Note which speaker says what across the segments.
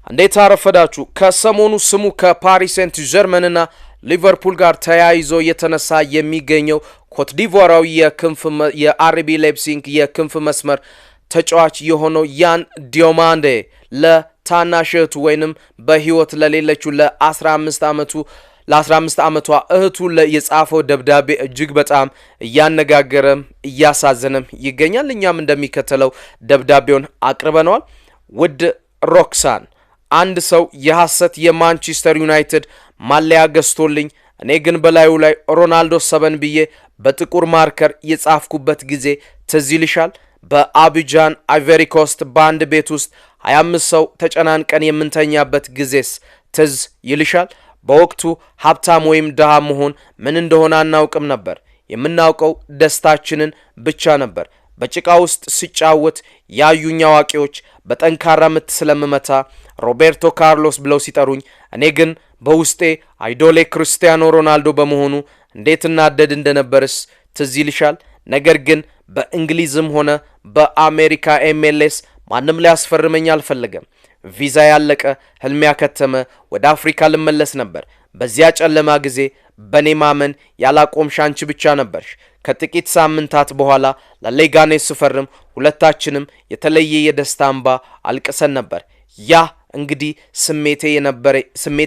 Speaker 1: እንዴት አረፈዳችሁ? ከሰሞኑ ስሙ ከፓሪስ ሴንት ጀርመንና ሊቨርፑል ጋር ተያይዞ እየተነሳ የሚገኘው ኮትዲቯራዊ የክንፍ የአርቢ ሌፕዚንግ የክንፍ መስመር ተጫዋች የሆነው ያን ዲዮማንዴ ለታናሽ እህቱ ወይንም በህይወት ለሌለችው ለ15 ዓመቱ ለ15 ዓመቷ እህቱ የጻፈው ደብዳቤ እጅግ በጣም እያነጋገረም እያሳዘነም ይገኛል። እኛም እንደሚከተለው ደብዳቤውን አቅርበነዋል። ውድ ሮክሳን፣ አንድ ሰው የሐሰት የማንቸስተር ዩናይትድ ማለያ ገዝቶልኝ እኔ ግን በላዩ ላይ ሮናልዶ 7 ብዬ በጥቁር marker የጻፍኩበት ጊዜ ትዝ ይልሻል? በአቢጃን አይቨሪ ኮስት በአንድ ቤት ውስጥ 25 ሰው ተጨናንቀን የምንተኛበት ጊዜስ ትዝ ይልሻል? በወቅቱ ሀብታም ወይም ድሃ መሆን ምን እንደሆነ አናውቅም ነበር። የምናውቀው ደስታችንን ብቻ ነበር። በጭቃ ውስጥ ሲጫወት ያዩኝ አዋቂዎች በጠንካራ ምት ስለምመታ ሮቤርቶ ካርሎስ ብለው ሲጠሩኝ፣ እኔ ግን በውስጤ አይዶሌ ክርስቲያኖ ሮናልዶ በመሆኑ እንዴት እናደድ እንደነበርስ ትዝ ይልሻል? ነገር ግን በእንግሊዝም ሆነ በአሜሪካ ኤምኤልኤስ ማንም ሊያስፈርመኝ አልፈለገም። ቪዛ ያለቀ፣ ህልሜ ያከተመ፣ ወደ አፍሪካ ልመለስ ነበር። በዚያ ጨለማ ጊዜ በእኔ ማመን ያላቆምሽ አንቺ ብቻ ነበርሽ። ከጥቂት ሳምንታት በኋላ ለሌጋኔስ ስፈርም ሁለታችንም የተለየ የደስታ እንባ አልቅሰን ነበር። ያ እንግዲህ ስሜት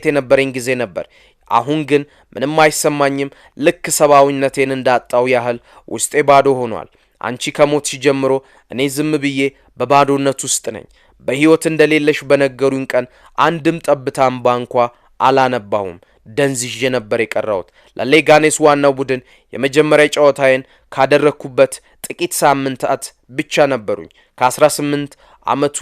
Speaker 1: የነበረኝ ጊዜ ነበር። አሁን ግን ምንም አይሰማኝም። ልክ ሰብአዊነቴን እንዳጣው ያህል ውስጤ ባዶ ሆኗል። አንቺ ከሞትሽ ጀምሮ እኔ ዝም ብዬ በባዶነት ውስጥ ነኝ። በሕይወት እንደሌለሽ በነገሩኝ ቀን አንድም ጠብታ እንባ እንኳ አላነባሁም። ደንዝዤ ነበር የቀረሁት። ለሌጋኔስ ዋናው ቡድን የመጀመሪያ ጨዋታዬን ካደረግኩበት ጥቂት ሳምንታት ብቻ ነበሩኝ። ከ18 ዓመቱ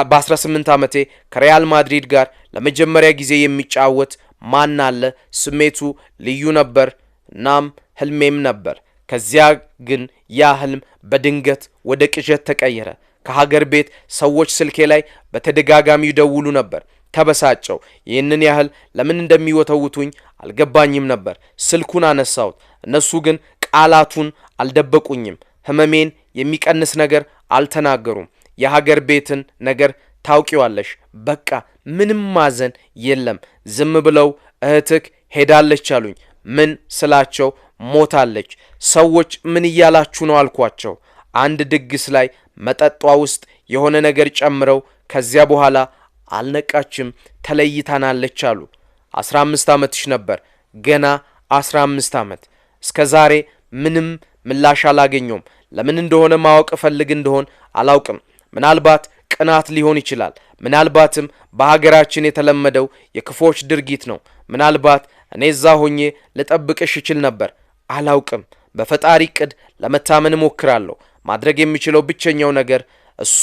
Speaker 1: በ18 ዓመቴ ከሪያል ማድሪድ ጋር ለመጀመሪያ ጊዜ የሚጫወት ማን አለ? ስሜቱ ልዩ ነበር። እናም ህልሜም ነበር። ከዚያ ግን ያ ህልም በድንገት ወደ ቅዠት ተቀየረ። ከሀገር ቤት ሰዎች ስልኬ ላይ በተደጋጋሚ ይደውሉ ነበር። ተበሳጨው። ይህንን ያህል ለምን እንደሚወተውቱኝ አልገባኝም ነበር። ስልኩን አነሳሁት። እነሱ ግን ቃላቱን አልደበቁኝም። ህመሜን የሚቀንስ ነገር አልተናገሩም። የሀገር ቤትን ነገር ታውቂዋለሽ። በቃ ምንም ማዘን የለም። ዝም ብለው እህትክ ሄዳለች አሉኝ። ምን ስላቸው ሞታለች። ሰዎች ምን እያላችሁ ነው አልኳቸው። አንድ ድግስ ላይ መጠጧ ውስጥ የሆነ ነገር ጨምረው ከዚያ በኋላ አልነቃችም፣ ተለይታናለች አሉ። 15 ዓመትሽ ነበር፣ ገና 15 ዓመት። እስከ ዛሬ ምንም ምላሽ አላገኘውም። ለምን እንደሆነ ማወቅ እፈልግ እንደሆን አላውቅም። ምናልባት ቅናት ሊሆን ይችላል። ምናልባትም በሀገራችን የተለመደው የክፎች ድርጊት ነው። ምናልባት እኔ እዛ ሆኜ ልጠብቅሽ እችል ነበር። አላውቅም። በፈጣሪ ዕቅድ ለመታመን እሞክራለሁ። ማድረግ የሚችለው ብቸኛው ነገር እሱ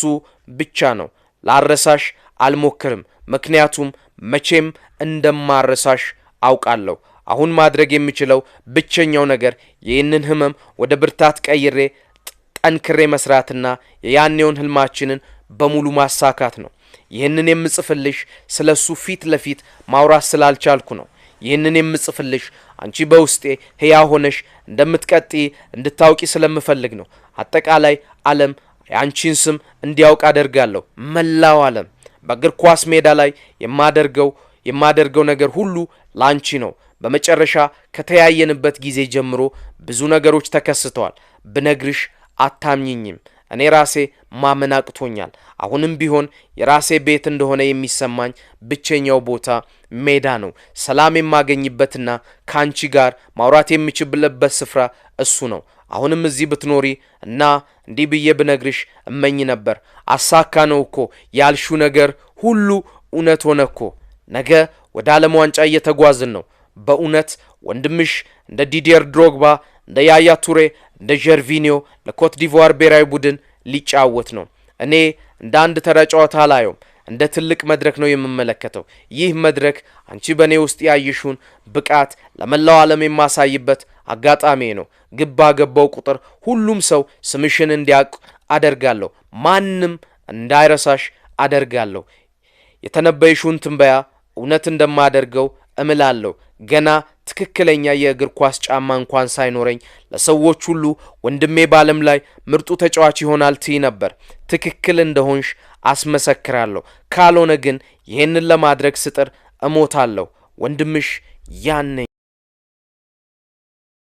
Speaker 1: ብቻ ነው። ላረሳሽ አልሞክርም፣ ምክንያቱም መቼም እንደማረሳሽ አውቃለሁ። አሁን ማድረግ የሚችለው ብቸኛው ነገር ይህንን ህመም ወደ ብርታት ቀይሬ ጠንክሬ መስራትና የያኔውን ህልማችንን በሙሉ ማሳካት ነው። ይህንን የምጽፍልሽ ስለ እሱ ፊት ለፊት ማውራት ስላልቻልኩ ነው። ይህንን የምጽፍልሽ አንቺ በውስጤ ሕያው ሆነሽ እንደምትቀጥይ እንድታውቂ ስለምፈልግ ነው። አጠቃላይ ዓለም የአንቺን ስም እንዲያውቅ አደርጋለሁ። መላው ዓለም በእግር ኳስ ሜዳ ላይ የማደርገው ነገር ሁሉ ላንቺ ነው። በመጨረሻ ከተያየንበት ጊዜ ጀምሮ ብዙ ነገሮች ተከስተዋል። ብነግርሽ አታምኝኝም። እኔ ራሴ ማመን አቅቶኛል። አሁንም ቢሆን የራሴ ቤት እንደሆነ የሚሰማኝ ብቸኛው ቦታ ሜዳ ነው። ሰላም የማገኝበትና ከአንቺ ጋር ማውራት የምችልበት ስፍራ እሱ ነው። አሁንም እዚህ ብትኖሪ እና እንዲህ ብዬ ብነግርሽ እመኝ ነበር። አሳካ ነው እኮ ያልሹ ነገር ሁሉ እውነት ሆነ እኮ። ነገ ወደ ዓለም ዋንጫ እየተጓዝን ነው። በእውነት ወንድምሽ እንደ ዲዲየር ድሮግባ፣ እንደ ያያ ቱሬ፣ እንደ ጀርቪኒዮ ለኮት ዲቮር ብሔራዊ ቡድን ሊጫወት ነው። እኔ እንደ አንድ ተራ ጨዋታ አላየውም። እንደ ትልቅ መድረክ ነው የምመለከተው። ይህ መድረክ አንቺ በእኔ ውስጥ ያየሽውን ብቃት ለመላው ዓለም የማሳይበት አጋጣሚ ነው። ግብ ባገባው ቁጥር ሁሉም ሰው ስምሽን እንዲያውቅ አደርጋለሁ። ማንም እንዳይረሳሽ አደርጋለሁ። የተነበይሽውን ትንበያ እውነት እንደማደርገው እምላለሁ። ገና ትክክለኛ የእግር ኳስ ጫማ እንኳን ሳይኖረኝ ለሰዎች ሁሉ ወንድሜ በዓለም ላይ ምርጡ ተጫዋች ይሆናል ትይ ነበር። ትክክል እንደሆንሽ አስመሰክራለሁ። ካልሆነ ግን ይህንን ለማድረግ ስጥር እሞታለሁ። ወንድምሽ ያነኝ።